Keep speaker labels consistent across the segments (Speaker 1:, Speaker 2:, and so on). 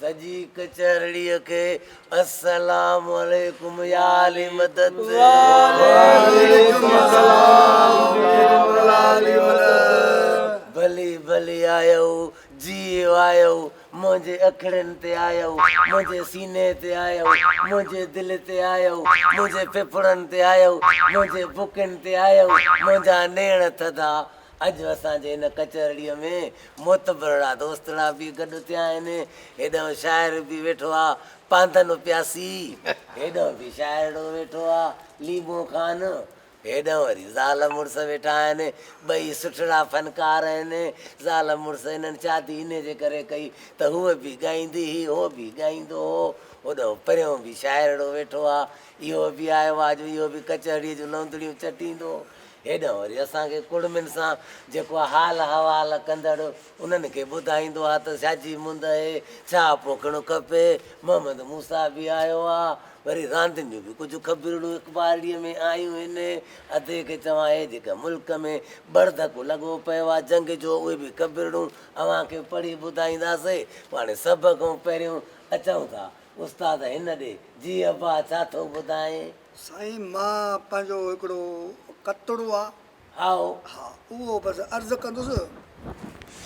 Speaker 1: سڄي ڪچهرڙيء کي السلام عليڪم يا علي مدد.
Speaker 2: وعليڪم السلام يا علي مدد.
Speaker 1: ڀلي ڀلي آيو جيء آيو منهنجي اکڙين تي آيو منهنجي سيني تي آيو منهنجي دل تي آيو منهنجي ڦڦڙن تي آيو منهنجي بڪين تي آيو منهنجا نيڻ ٿڌا اڄ اسان جي هن ڪچهرڙيء ۾ معتبرڙا دوستڙا به گڏ ٿيا آهن. هيڏانهن شاعر به ويٺو آ پاندن پياسي، هيڏانهن به شاعرڙو ويٺو آ ليمو خان، هيڏانهن وري زال مڙس ويٺا آهن، ٻئي سٺڙا فنڪار آهن. زال مڙس هنن شادي انهي جي ڪري ڪئي ته هوء به ڳائيندي هئي، هو به ڳائيندو هو. هوڏانهن پريون به شاعرڙو ويٺو آ، اهو به آيو آ جو اهو به ڪچهريء جون لوندڙيون چٽيندو. هيڏانهن وري اسان کي ڪڙمين سان جيڪو حال حوال ڪندڙ انهن کي ٻڌائيندو آ ته ڇاجي مند اهي، ڇا پوکڻ کپي. محمد موسيٰ به آيو آ. وري راندين جون به ڪجهه خبرڙون اخبارڙيء ۾ آيون هن. ادي کي چوان هي جيڪا ملڪ ۾ ٻڙڌڪ لڳو پيو آ جنگ جو اهي به خبرڙون اوهان کي پڙهي ٻڌائينداسي. پوء هاڻي سڀ کان پهريون اچون ٿا استاد هن ڏي. جي ابا ڇا ٿو ٻڌائين؟
Speaker 2: سائين مان پنهنجو هڪڙو ڪتڙو آ.
Speaker 1: هائو.
Speaker 2: ها اهو بس عرض ڪندس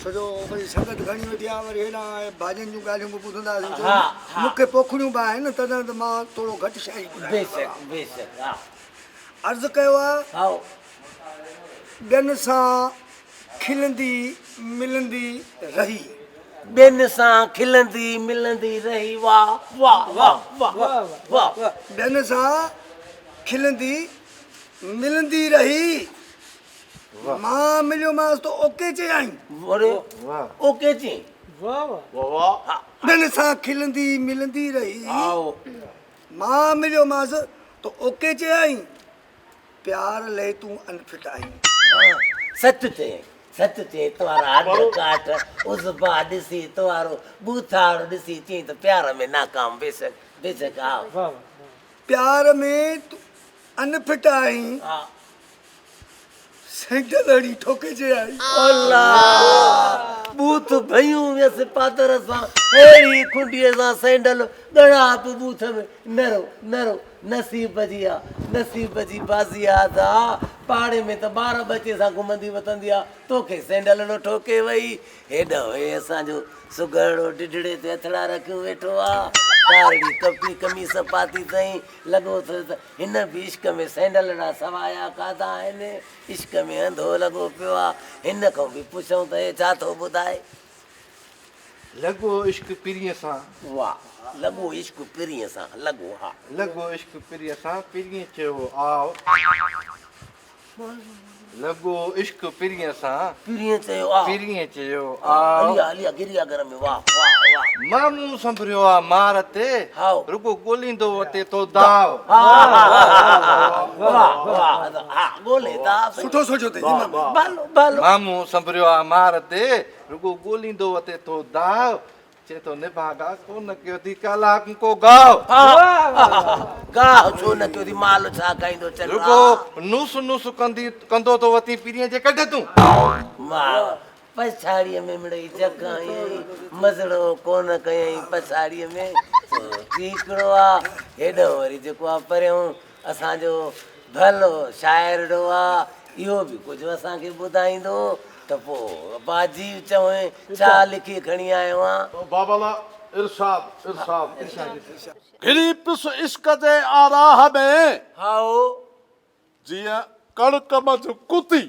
Speaker 2: ڇو جو وري سنگت گهڻي ويٺي آ وري هيڏانهن ڀاڄين جون ڳالهيون به ٻڌنداسين ڇو
Speaker 1: ها ها.
Speaker 2: مون کي پوکڻيون به آهن تڏهن ته مان ٿورو گهٽ شاعري ٻڌايان.
Speaker 1: بيشڪ بيشڪ ها.
Speaker 2: عرض ڪيو آ.
Speaker 1: هائو.
Speaker 2: ٻين سان کلندي ملندي رهي.
Speaker 1: ٻين سان کلندي ملندي رهي واه واه واه واه واه.
Speaker 2: ٻين سان کلندي ملندي رهي. مان مليومانس ته اوڪي چيائين.
Speaker 1: وري اوڪي چيائين.
Speaker 2: واه. ٻين سان کلندي ملندي رهي. مان مليومانس ته اوڪي چيائين. پيار لئه تون انفٽ آهين.
Speaker 1: ها سچ چئين سچ چئين توهارا هڏ ڪاٺ عضبا ڏسي توهارو ٻوٿاڙ ڏسي چئين ته پيار ۾ ناڪام بيشڪ بيشڪ ها.
Speaker 2: پيار ۾ تون انفٽ آهين.
Speaker 1: ها.
Speaker 2: سينڊل هڻي ٺوڪي چيائين.
Speaker 1: الله ٻوٿ ڀيون ويس پادر سان اهڙي کنڊيء سان سينڊل ڳڻاپ ٻوٿ ۾ نرو نرو نصيب جي آ نصيب جي بازي آ ادا پاڙي ۾ ته ٻار ٻچي سان گهمندي وتندي آ توکي سينڊل ڙو ٺوڪي وئي هيڏانهن هي اسان جو سگهڙو ڊڍڙي تي هٿڙا رکيون ويٺو آ ڪارڙي ڪپي قميص پاتي اٿئين لڳو اٿس ته هن به عشق ۾ سينڊل ڙا سوايا کاڌا آهن عشق ۾ انڌو لڳو پيو آ هن کان به پڇون ته هي ڇا ٿو ٻڌائي.
Speaker 3: لڳو عشق پرينء سان.
Speaker 1: واھ لڳو عشق پرينء سان لڳو ها.
Speaker 3: لڳو عشق پرينء سان پرينء چيو آء. لڳو عشق پرينء سان.
Speaker 1: پرينء چيو آء.
Speaker 3: پرينء چيو آء.
Speaker 1: هليا هليا گريا گهر ۾ واھ واھ واھ.
Speaker 3: مامون سنڀريو آ مار تي.
Speaker 1: هائو.
Speaker 3: رڳو ڳوليندو وتي ٿو داء.
Speaker 1: واھ واھ ها ڳولي داء.
Speaker 2: سٺو سوچيو اٿئي جي مامي.
Speaker 1: ڀلو ڀلو.
Speaker 3: مامون سنڀريو آ مار تي. رڳو ڳوليندو وتي ٿو داء، چئي ٿو نڀاڳا ڪو نه ڪيو ٿي ڪالاڪ ڪو گاء.
Speaker 1: گاهه ڇو نه ڪيو ٿي مال ڇا کائيندو چنڊ.
Speaker 3: رڳو نوس نوس ڪندي ڪندو ٿو وتين پرينء جي ڪڍ تون.
Speaker 1: واهه پڇاڙيء ۾ مڙئي چک هنيائين مزڙو ڪونه ڪيائين پڇاڙيء ۾ سو ٽيڪڙو آ هيڏانهن وري جيڪو آ پريون اسان جو ڀلو شاعرڙو آ اهو به ڪجهه اسان کي ٻڌائيندو ته پوء ابا جي چوين ڇا لکي کڻي آيو آن.
Speaker 4: بابلا ارشاد ارشاد گهري پيس عشق جي آراهه ۾.
Speaker 1: هائو.
Speaker 4: جيئن ڪڻڪ منجهه ڪتي.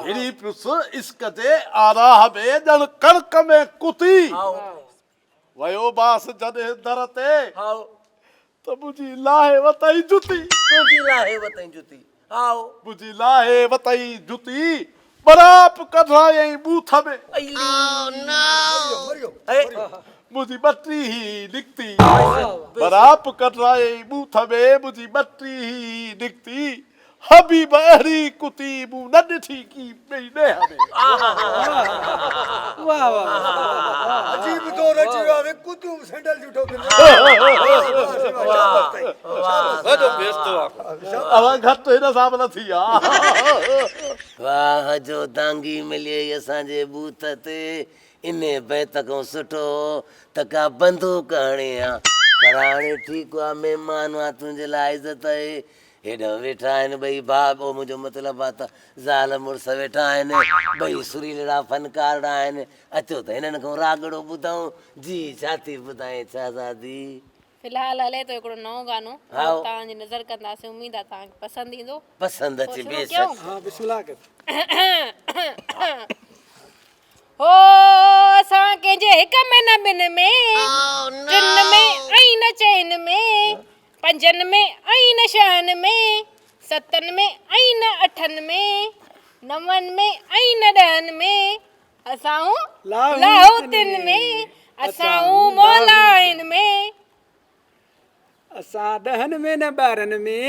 Speaker 4: گهري پيس عشق جي آراهه ۾ ڄڻ ڪڻڪ ۾ ڪتي. ويو باس جڏهن در تي. ته منهنجي لاهي وتئي جتي.
Speaker 1: تنهنجي لاهي وتئي جتي. هائو.
Speaker 4: منهنجي لاهي وتئي جتي. ٻراپ ڪڍرايائين ٻوٿ ۾. منهنجي ٻٽي هي نڪتي. ٻراپ ڪڍرايائين ٻوٿ ۾. منهنجي ٻٽي هي نڪتي. حبيب اهڙي ڪتي مون نه ڏٺي ڪي ٻئي ڏيهه ۾.
Speaker 2: عجيب دو. دور اچي ويو آهي ڪتيون به سينڊل جون ٺوڪن.
Speaker 3: وڏو بيستو آ.
Speaker 4: اوهان گهٽ هن سان به نه ٿي آ.
Speaker 1: واهه جو دانگي مليئي اسان جي ٻوٿ تي. انهي بيت کان سٺو هو ته ڪا بندوق هڻي ها. پر هاڻي ٺيڪ آ مهمان آ تنهنجي لاء عزت اهي. هيڏانهن ويٺا آهن ٻئي ڀاء او منهنجو مطلب آ ته زال مڙس ويٺا آهن. ٻئي سريلڙا فنڪارڙا آهن. اچو ته هنن کان راڳڙو ٻڌون. جي ڇا ٿي ٻڌائين شهزادي؟
Speaker 5: في الحال هلي ٿو هڪڙو نئون گانو
Speaker 1: هائو.
Speaker 5: توهان جي نظر ڪنداسين اميد آ توهان کي پسند ايندو.
Speaker 1: پسند
Speaker 5: پوء
Speaker 1: اچي
Speaker 5: شروع
Speaker 1: بيشڪ.
Speaker 5: ڪيون؟
Speaker 2: ها بسم الله ڪر.
Speaker 5: هو اسان ڪنهن جي هڪ ۾ نه ٻن ۾، ٽن ۾ ۽ نه چئن ۾، پنجن ۾ ۽ نه ڇهن ۾، ستن ۾ ۽ نه اٺن ۾، نون ۾ ۽ نه ڏهن ۾، اسان هون لاهوتين ۾، اسان هون مولائن ۾.
Speaker 6: اسان ڏهن ۾ نه ٻارهن ۾،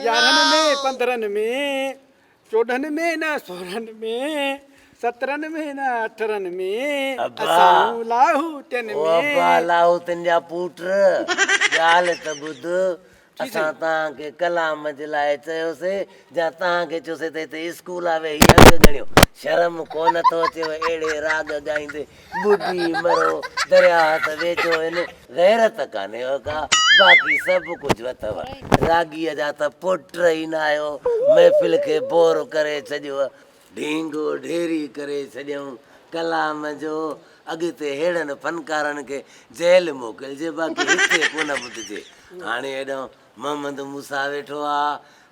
Speaker 6: يارهن ۾ پندرهن ۾، چوڏهن ۾ نه سورهن ۾، سترهن ۾ نه اٺرهن ۾، اسان هون لاهوتين ۾.
Speaker 1: او ابا لاهوتين جا پوٽ، ڳالهه ته ٻڌ، اسان توهان کي ڪلام جي لاء چيوسي جا توهان کي چيوسي ته هتي اسڪول آ ويهي انگ ڳڻيو، شرم ڪونه ٿو اچيو اهڙي راڳ ڳائيندي. ٻڏي مرو درياهه ته ويجهو هن غيرت ڪانهيو ڪا باقي سڀ ڪجهه اٿو راڳيء جا ته پٽ ئي ناهيو محفل کي بور ڪري ڇڏيو ڍينگو ڍيري ڪري ڇڏيائون ڪلام جو اڳتي ههڙن فنڪارن کي جيل موڪلجي باقي هتي ڪونه ٻڌجي هاڻي هيڏانهن محمد موسيٰ ويٺو آ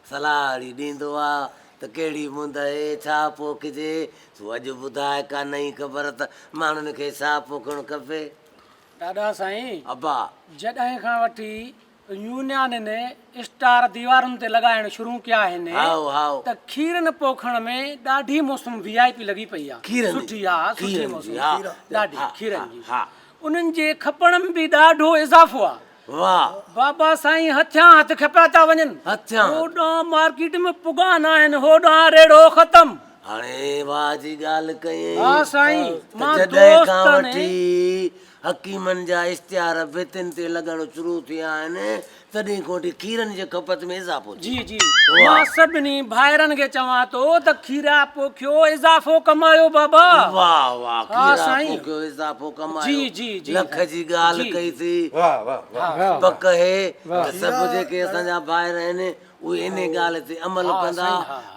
Speaker 1: صلاح اھڙي ڏيندو آ ته ڪهڙي مند اھي، ڇا پوکجي؟ سو اڄ ٻڌاء ڪا نئين خبر ته ماڻهن کي ڇا پوکڻ کپي؟
Speaker 7: ڏاڏا سائين،
Speaker 1: ابا!
Speaker 7: جڏهن کان وٺي يونانين اسٽار ديوارن تي لڳائڻ شروع ڪيا آهن
Speaker 1: هائو هائو.
Speaker 7: ته کيرن پوکڻ ۾ ڏاڍي موسم وي آء پي لڳي پئي آ.
Speaker 1: کيرن جي.
Speaker 7: سٺي ها سٺي
Speaker 1: کيرن جي
Speaker 7: موسم
Speaker 1: ها.
Speaker 7: ڏاڍي
Speaker 1: ها
Speaker 7: کيرن جي.
Speaker 1: ها.
Speaker 7: انهن جي کپڻ ۾ به ڏاڍو اضافو آ.
Speaker 1: واھ.
Speaker 7: بابا سائين هٿيان هٿ کپيا ٿا وڃن.
Speaker 1: هٿيان هٿ.
Speaker 7: هوڏانهن مارڪيٽ ۾ پڳا ناهن هوڏانهن ريڙهو ختم.
Speaker 1: هاڻي واھ جي ڳالهه ڪيئي.
Speaker 7: ها سائين
Speaker 1: ته
Speaker 7: مان
Speaker 1: جڏهن کان
Speaker 7: دوستن.
Speaker 1: وٺي حڪيمن جا اشتهار ڀتين تي لڳڻ شروع ٿيا آهن تڏهن کان وٺي کيرن جي کپت ۾ اضافو ٿيو.
Speaker 7: جي جي مان سڀني ڀائرن کي چوان ٿو ته کيرا پوکيو اضافو ڪمايو بابا.
Speaker 1: واھ واھ
Speaker 7: ها
Speaker 1: کيرا
Speaker 7: سائين.
Speaker 1: پوکيو اضافو ڪمايو.
Speaker 7: جي جي جي
Speaker 1: لک جي ڳالهه
Speaker 7: جي.
Speaker 1: ڪئي ٿي.
Speaker 3: واھ واھ واھ.
Speaker 1: پڪ اهي ته سڀ جيڪي اسان جا ڀائر آهن اهي انهي ڳالهه تي عمل ڪندا.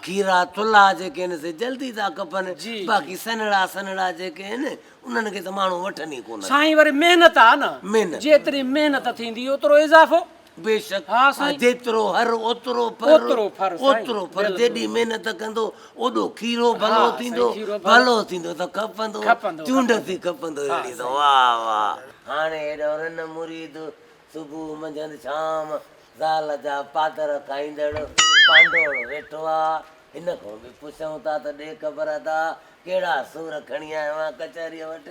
Speaker 1: کيرا ٿلها جيڪي آهن سي جلدي ٿا کپن باقي سنهڙا سنهڙا جيڪي آهن انهن کي ته ماڻهو وٺن ئي ڪونه ٿا.
Speaker 7: سائين وري محنت آ نه
Speaker 1: محنت.
Speaker 7: جيتري محنت ٿيندي اوترو اضافو.
Speaker 1: بيشڪ
Speaker 7: ها سائين.
Speaker 1: جيترو هر اوترو ڦر
Speaker 7: اوترو ڦر سائين.
Speaker 1: اوترو ڦر
Speaker 7: بلڪل.
Speaker 1: جيڏي محنت ڪندو اوڏو کيرو ڀلو
Speaker 7: ها سائين،
Speaker 1: ٿيندو
Speaker 7: کيرو ڀلو.
Speaker 1: ڀلو ٿيندو ته کپندو
Speaker 7: کپندو،
Speaker 1: چونڊ
Speaker 7: کپندو.
Speaker 1: ٿي کپندو
Speaker 7: ها
Speaker 1: اهڙي ته
Speaker 7: سائين.
Speaker 1: واهه واهه. هاڻي هيڏو رن مريد صبح منجهند شام زال جا پادر کائيندڙ پانڊوڙ ويٺو آ هن کان به پڇون ٿا ته ڏي خبر ادا ڪهڙا سور کڻي آيو آن ڪچهريء وٽ.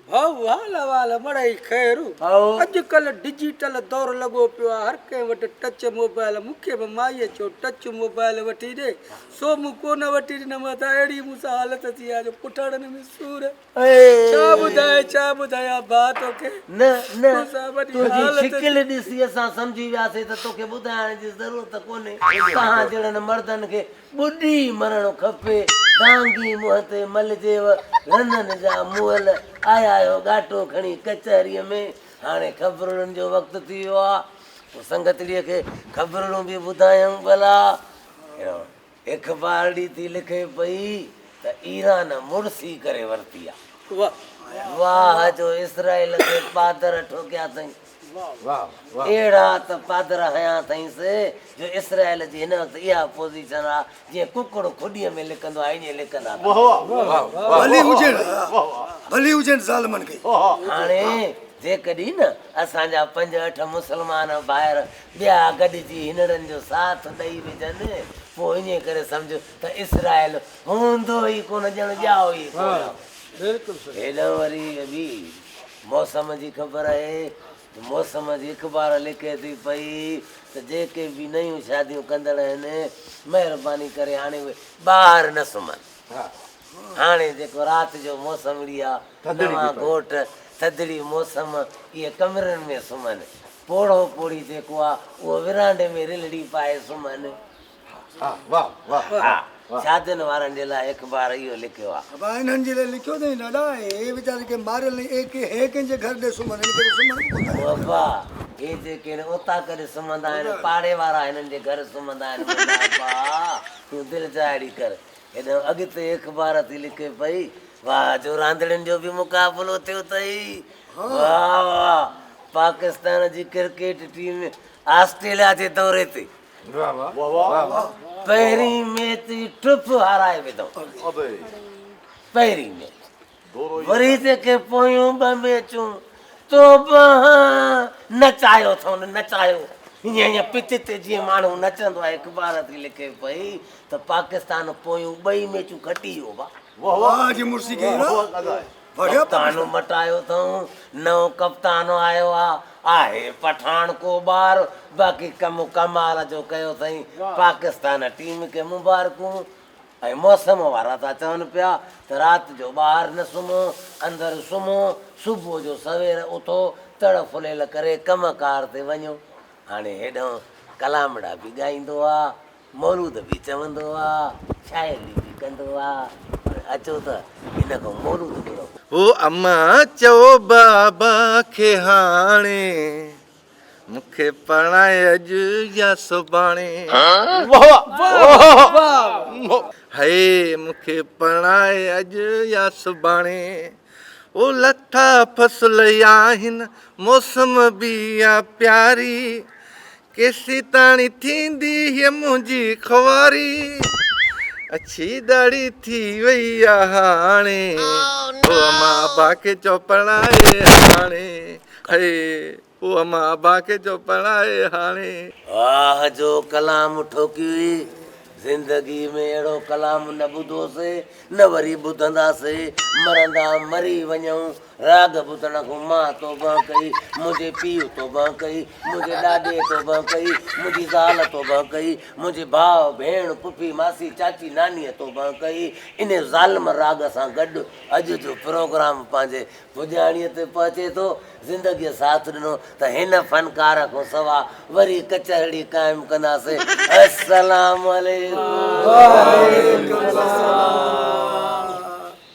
Speaker 6: ڀائو حال احوال مڙئي خير.
Speaker 1: هائو.
Speaker 6: اڄ ڪلهه ڊجيٽل دور لڳو پيو آ هر ڪنهن وٽ ٽچ موبائل مون کي به مائيء چيو ٽچ موبائل وٺي ڏي سو مون ڪونه وٺي ڏنم ادا اهڙي مون سان حالت ٿي آ جو پٺاڻن ۾ سور ڇا ٻڌايان ڇا ٻڌايان ڀاء توکي
Speaker 1: نه نه
Speaker 6: مون سان وڏي
Speaker 1: تنهنجي
Speaker 6: حالت ٿي.
Speaker 1: شڪل ڏسي اسان سمجهي وياسين ته توکي ٻڌائڻ جي ضرورت ڪونهي توهان جهڙن مردن کي ٻڏي مرڻ کپي، دانگي منهن تي ملجيو، رنن جا مئل، آيا آهيو ڳاٽو کڻي ڪچهريء ۾، هاڻي خبرڙن جو وقت ٿي ويو آ، پوء سنگتڙيء کي خبرڙون به ٻڌايائون ڀلا. اخبارڙي ٿي لکي پئي ته ايران مڙسي ڪري ورتي آ. واهه جو اسرائيل کي پادر ٺوڪيا اٿئين. اهڙا ته پادر هنيا اٿئينس جو اسرائيل جي هن وقت اها پوزيشن آ جيئن ڪڪڙ کڏيء ۾ لڪندو آ ائين لڪندا ٿا.
Speaker 2: ڀلي هجين ڀلي هجين ظالمن کي.
Speaker 1: هاڻي جيڪڏهن نه اسان جا پنج اٺ مسلمان ڀائر ٻيا گڏجي هنڙن جو ساٿ ڏئي وجهن پوء ائين ڪري سمجهه ته اسرائيل هوندو ئي ڪونه ڄڻ ڄائو ئي ڪونه. هيڏانهن وري ٻي موسم جي خبر آهي ته موسم جي اخبار لکي ٿي پئي ته جيڪي به نيون شاديون ڪندڙ آهن مهرباني ڪري هاڻي اهي ٻاهر نه سمهن. هاڻي جيڪو رات جو موسمڙي آ، نوان گهوٽ، ٿڌڙي موسم، اهي ڪمرن ۾ سمهن. پوڙهو پوڙهي جيڪو آ، اهو ورانڊي ۾ رلڙي پائي سمهن. ها، شادين وارن جي لاء اخبار اهو لکيو آ.
Speaker 2: ابا انهن جي لاء لکيو اٿئي ڏاڏا، هي ويچاري کي ماريل ۽ اي ڪي هي ڪنهن جي گهر ڏي سمهن، هن کي ته سمهڻ به ڪونه
Speaker 1: او ابا، هي جيڪي هن اوطاق ڏي سمهندا آهن، پاڙي وارا هنن جي گهر سمهندا آهن. منهنجا ابا، تون دل جاڙي ڪر. هيڏانهن اڳتي اخبار ٿي لکي پئي، واهه جو راندڙين جو به مقابلو ٿيو اٿئي. واهه واهه، پاڪستان جي ڪرڪيٽ ٽيم آسٽريليا جي دوري تي. پهرين ميچ ئي ٽپ هارائي وڌو. پهرين ميچ وري جيڪي پويون ٻه ميچون توبه نچايو اٿئون نچايو ائين ائين پچ تي جيئن ماڻهو نچندو آهي اخبار ٿي لکي پئي ته پاڪستان پويون ٻئي ميچون کٽي ويو ڀا.
Speaker 2: واهه جي مڙسي ڪئي نه.
Speaker 1: ڪپتان مٽايو اٿئون، نئون ڪپتان آيو آ، آهي پٺاڻ ڪو ٻار، باقي ڪم ڪمال جو ڪيو اٿئين، پاڪستان ٽيم کي مبارڪون. ۽ موسم وارا ٿا چون پيا ته رات جو ٻاهر نه سمهو، اندر سمهو، صبح جو سوير اٿو، تڙ ڦليل ڪري ڪم ڪار تي وڃو. هاڻي هيڏانهن ڪلامڙا به ڳائيندو آ، مولود به چوندو آ، شاعري به ڪندو آ. هاڻي اچو ته هن کان مولود ٻڌون.
Speaker 3: او اما چئو بابا کي هاڻي مون کي پرڻائي اڄ يا سڀاڻي. هي مون کي پرڻائي اڄ يا سڀاڻي. او لٿا فصل آهن موسم به آ پياري. ڪيسيتاڻي ٿيندي هيء منهنجي خواري، اڇي ڏاڙهي ٿي وئي آ هاڻي، او امان ابا کي چئو پرڻائي هاڻي، هي او امان ابا کي چئو پرڻائي هاڻي.
Speaker 1: واهه جو ڪلام ٺوڪيوئي، زندگي ۾ اهڙو ڪلام نه ٻڌوسي نه وري ٻڌنداسي، مرندا مري وڃون، راڳ ٻڌڻ کان مان توبه ڪئي، منهنجي پيء توبه ڪئي، منهنجي ڏاڏي توبه ڪئي، منهنجي زال توبه ڪئي، منهنجي ڀاء، ڀيڻ، پڦي، ماسي، چاچي، نانيء توبه ڪئي. انهي ظالم راڳ سان گڏ اڄ جو پروگرام پنهنجي پڄاڻيء تي پهچي ٿو. زندگيء ساٿ ڏنو ته هن فنڪار کان سوا وري ڪچهرڙي قائم ڪنداسين. السلام عليڪم.
Speaker 2: وعليڪم السلام.